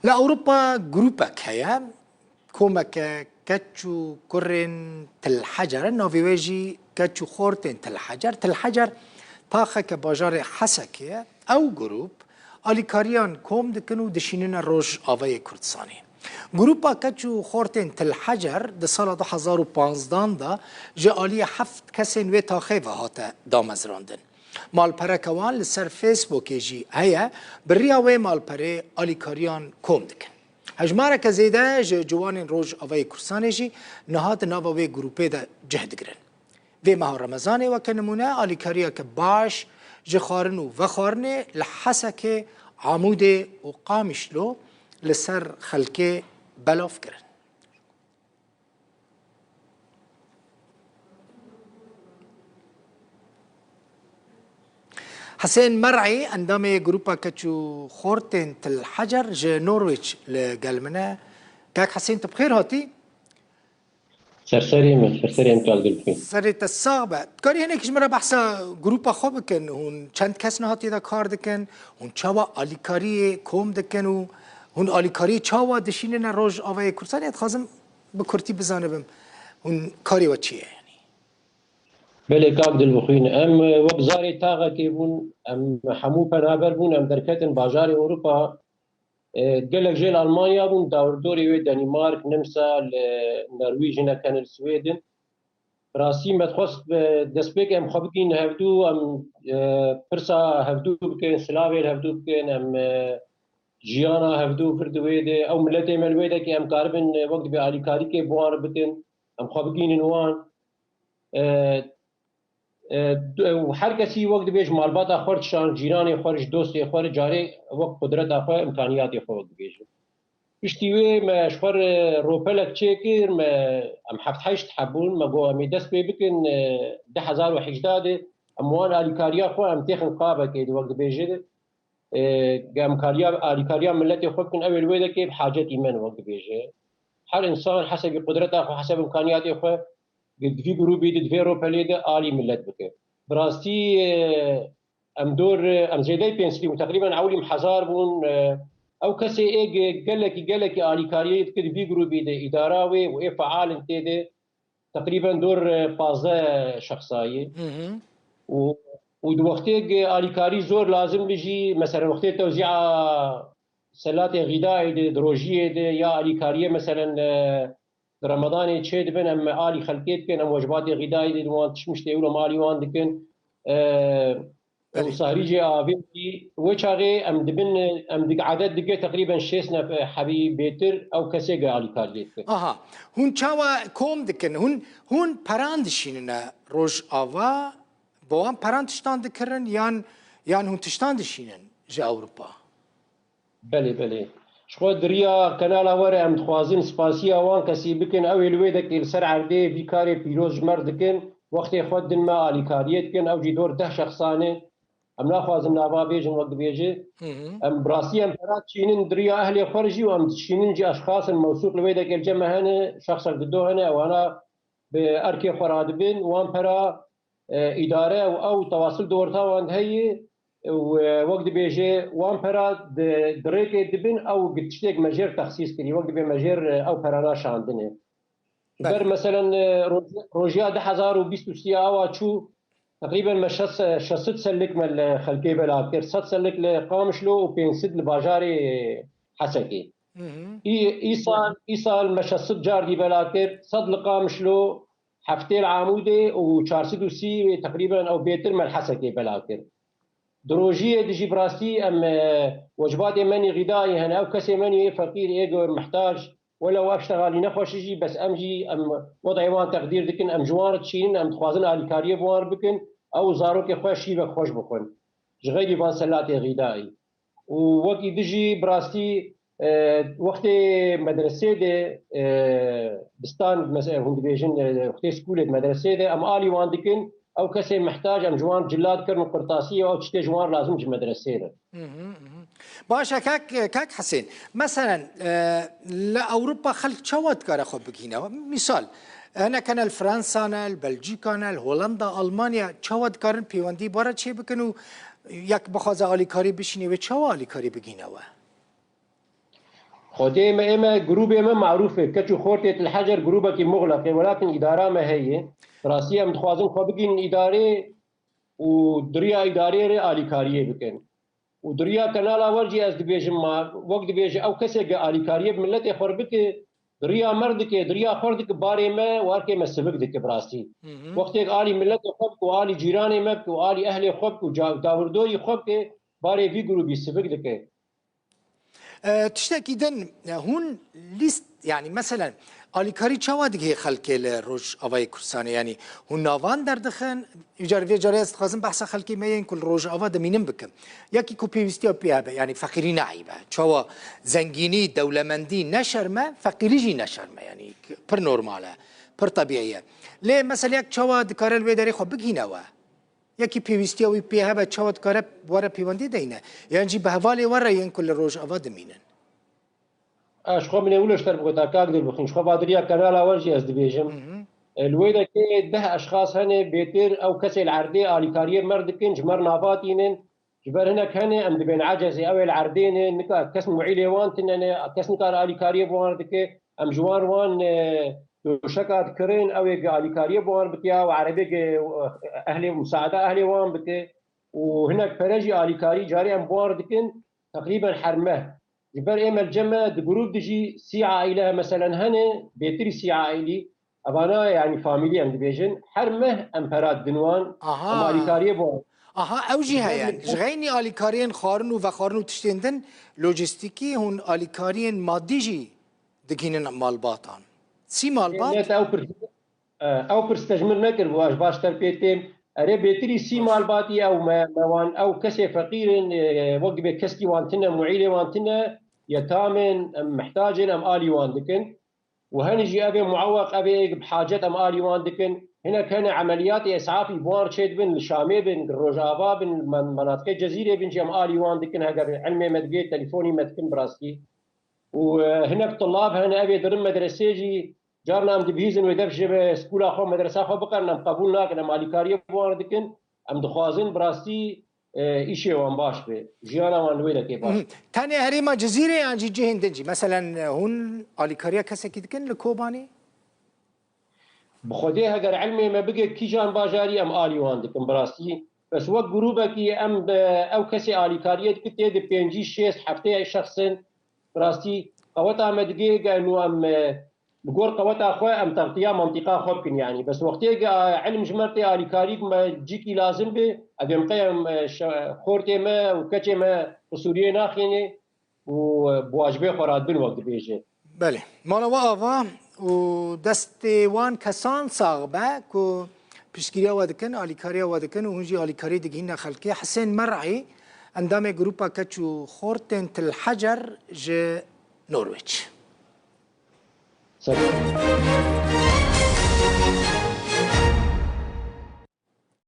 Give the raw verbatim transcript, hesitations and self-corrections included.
Li Ewropa grûpek heye, komeke keç û kurên Til Hecer e, navê wê jî keç û xortên Til Hecer. Til Hecer taxeke bajarê Hesekê ye. Ew grûp alîkariyan kom dikin û dişînine Rojavayê Kurdistanê. Grûpa keç û xortên Til Hecer di sala du hezar û panzdan de ji aliyê heft kesên wê taxê ve hate damezrandin. Malpereke wan li ser Facebookê jî heye, bi riya wê malperê alîkariyan kom dikin. Hejmareke zêde ji ciwanên Rojavayê Kurdistanê jî niha di nava wê grûpê de cih digirin. Vê meha Remezanê weke nimûne alîkariyeke baş ji xwarin û vexwarinê li Hesekê, Amûdê û Qamişlo li ser xelkê belav kirin. Hesên Mer'î, endamê Grûpa Keç û Xortên Til Hecer ji Norwich li gel min e. Kak Hesên, tu bi xêr hatî? Serserê min, serserê min kak Dilfîn. Serê te sax be. Dikarî hinek ji min re behsa grûpa xwe bikin? Hûn çend kes niha tê de kar dikin? Hûn çawa alîkariyê kom dikin û hûn alîkariyê çawa dişînine Rojavayê Kurdistanê? Ez dixwazim bi kurtî bizanibim. Hûn karê we çi ye yanî? Belê kak Dilbixwîn. Em, e, wek zarê taxekê bûn. Em hemû penaber bûn. Em derketin bajarê Ewropa. E, gelek jê li Almanya bûn. Dawrdorê wê Denîmark, Nimsa, li Norwîj hinek hene, li Swêdin. Bi rastî me dixwest, e, destpêk em xwe bigihînin hevdû. Em, e, pirsa hevdû bikin, silavê li hevdû bikin. Em, e, jiyana hevdû vir di wê de. Ew miletê me li wê de ki em karibin, e, wek dibê alîkarîkê bi wan re bikin. Em xwe bigihînin wan. E, e, du-, û her kesî wek dibêje malbata xwe re dişan, cîranê xwe re, ji dostê xwe re, carê wek qudreta xwe, imkaniyatê xwe wek dibêje. Piştî wê me ji xwe re ropelek çêkir, me, em heft heşt heb bûn, me got, "Em ê dest pê bikin, e, du hezar û hejdeh de em wan alîkariya xwe em têxin qabekê de wek dibêje." E, em kariya, alîkariya miletê xwe bikin, ew ê li wê de kê bi hacetî me ne, wek dibêje. Her însan hesebî qudreta xwe, heseb imkaniyatê xwe, di vî grûbî de, di vê ropelê de alî milet bike. Bi rastî, e, em dor, e, em zêdeyî pênc sed bûn, teqrîben ewlî hezar bûn. E, ew kesê ê ge-, gelekî, gelekî alîkariyê dike di vî grûbî de, îdara wê û ê feal in tê de, teqrîben dor, e, pazdeh şexsayî. Hı hı. Û, û di wextê ge alîkarî zor lazim bi jî, mesela wextê tewzîa selatê xîdayê de, di rojiyê de ya alîkariyê, meselen, e, di Remadanê çê dibin, em alî xelkê dikin, em wecbatê xîdayê de wan tişmiştê ewro em alî wan dikin. E, Belê. Û sahrî jê avê jî, wê çaxê em dibin, em dik edet dike teqrîben şêst nef-, hebî bêtir ew kesê ge alîkariyê dikin. Aha. Hûn çawa kom dikin? Hûn, hûn peran dişînine Rojava? Bo wan peran tiştan dikirin yan, yan hûn tiştan dişînin ji Ewropa? Belê, belê. Ji xwe di riya kanala we re em dixwazin spasiya wan kesî bikin. Ew ê li wê dekê li ser erdê vî karê pîroz ji me re dikin. Wextê xwe din me alîkariyê dikin. Ew jî dor deh şexsan e. Em naxwazin nava bêjin wek dibêje. Hı hı. Em bi rastî em pera çînin di riya ehlê xwe re jî û em dişînin jî eşxasin mewsûq li wê dekê li cem me hene, şexsek di do hene, ewana bi erkê xwe radibin. Wan pera, e, îdare û ew tewasil di orta wan de heye û, e, wek dibêje wan pera di, di rêkê dibin, ew gi tiştêk me jêr texsîs kirî, wek dibê me jêr, e, ew perana şandine. Belê. Ber meselen, e, roj-, rojiya du hezar û bîst û sê awa çû, teqrîben me şeş, şeş sed selik me li xelkê bela kir, sed selik li Qamişlo û pênc sed li bajarê Hesekê. Hı hı. Î, îsal, îsal me şeş sed car dî bela kir, sed li Qamişlo, heftê li Amûdê û çar sed û sî teqrîben ew bêtir me li Hesekê bela kir. Di rojiyê de jî bi rastî em, e, wecbatê menî xîdayî hene, ew kesê menî ê feqîr, ê ge mihtac, welew ev ştegalî nexweş e jî, bes em jî em wedayê wan teqdîr dikin, em ji wan re dişînin, em dixwazin alîkariyê bi wan re bikin, ew zarokê xwe şîvek xweş bixwin. Ji xeyrî van selatê xîdayî. Û wekî din jî bi rastî, e, wextê medresê de, e, bistan, mes-, hûn dibêjin, e, wextê skolê de, medresê de, em alî wan dikin, ew kesê mihtac, em ji wan cila dikirin qurtasiyê, ew tiştê ji wan lazim ji medresê re. Hı hı, hı hı. Baş e, kak, kak Hesên. Meselen, e, li Ewropa xelk çawa dikare xwe bigihîne? Mîsal, hinek hene li Fransa ne, li Belcîka ne, li Holanda, Almanya, çawa dikarin pêwendî bi we re çêbikin û yek bixwaze alîkarî bişînê wê, çawa alîkarî bigihîne we? Xwedê me, ê me, grûbê me marûf e. Keç û Xortê Til Hecer grûbekî muxleq e. Welakin îdara me heye. Bi rastî em dixwazin xwe bigihînin îdarê û di riya îdarê re alîkariyê bikin. Û di riya Kanala Wer jî ez dibêjim, ma wek dibêje, ew kesê ke alîkariyê bi miletê xwe re bike, di riya me re dike, di riya xwe re dike, barê me û erkê me sivik dike bi rastî. Hı hı. Wextêk alî miletê xwe bike û alî cîranê me bike û alî ehlê xwe bike û ca-, dawirdorî xwe bike, barê vî grûbî sivik dike. E, tiştekî din, e, hûn lîst, yanî meselen, alîkarî çawa digihê xelkê li Rojavayê Kurdistanê? Yanî hûn navan derdixin? Îcar vê carê ez dixwazim behsa xelkê me yên ku li Rojava dimînin bikim. Yekî ku pêwîstiya pê hebe, yanî feqîrî ne eyb e. Çawa zengînî, dewlemendî ne şerm e, feqîrî jî ne şerm e. Yanî pir normal e, pir tebîî ye. Lê meseleyek çawa dikare li wê derê xwe bigihîne we? Yekî pêwîstiya wî pê hebe, çawa dikare were pêwendî deyne? Yan jî bi hevalê we re yên ku li Rojava dimînin? Ez ji xwe min ê wilo ji te re bigota, kak Dilbixwîn, ji xwe va di riya kanala we jî ez dibêjim. Hı hı. E, li wê dekê deh eşxas hene, bêtir ew kesê li erdê alîkariyê me re dikin, ji me re nava tînin. Ji ber hinek hene, em dibên ecezê, ew ê li erdê ne, nika kes muîlê wan tine ne, kes nikare alîkariyê bi wan re dike. Em ji wan re wan, e, doşeka dikirin, ew ê gi alîkariyê bi wan re bike, ew erebê gi, e, ehlê, musaada ehlê wan bike. Û hinek pere jî alîkarî carê em bi wan re dikin, teqrîben her meh. Ji ber ê me li cem me di grûp de jî sî aîle meselen hene, bêtirî sî aîlî, evana, yanî famîlî em dibêjin, her meh em pera didin wan, Aha. em alîkariyê bi wan. Aha, ew jî Ji ber heye. li Ji xeynî alîkariyên xwarin û vexwarin û tiştên din, lojîstîkî, hûn alîkariyên madî jî digihînin malbatan. Sî malbat? Net ew pirs-, e, ew pirs te ji min nekir, ez baş ter pê têm. Erê, bêtirî sî Baş. malbatî ew me, me wan, ew kesê feqîr in, e, wek dibê keskî wan tine, muîlê wan tine, yetam in, em mihtac in, em alî wan dikin. Û henî jî ev ê mueweq, ev ê bi hacet em alî wan dikin. Hinek hene emeliyatê esafî bi wan çêdibin, li Şamê bin, li Rojava bin, li men-, menatiqê Cezîrê bin jî em alî wan dikin. Heger ilmê me digê, telîfonî me dikin bi rastî. Û, e, hinek tulab hene, ev ê dirin medresê jî, carna em dibihîzin wê dev ji skûla xwe, medresa xwe biqerin, em qebûl nakin, em alîkariyê bi wan re dikin. Em dixwazin bi rastî, e, îşê wan baş be, jiyana wan li wê dekê baş be. Hı. Tenê herêma Cizîrê yan jî cihên din jî? Meselen, e, hûn alîkariya kesekî dikin li Kobanê? Bi Xwedê heger ilmê me bige kîjan bajarî, em alî wan dikin bi rastî. Bes wek grûbekî em, e, ew kesê alîkariyê dikin tê di pêncî, şêst, heftê şexs in. Bi rastî qeweta me digê gel û em, e, li gor qeweta xwe em textiya mantîqa xwe bikin yanî. Bes wextê ge, e, ilim ji me tê alîkarî me cîkî lazim be, ev ê em qey em, e, şe-, xortê me û keçê me bi Sûriyê naxînê û, e, bi wacibê xwe radibin wek dibêje. Belê. Mala we ava û destê wan kesan sax be ku piştgiriya we dikin, alîkariya we dikin û hûn jî alîkarî digihîne xelkê. Hisên Mer'î, endamê Grûpa Keç û Xortên Til Hecer ji Norwêç. Ser.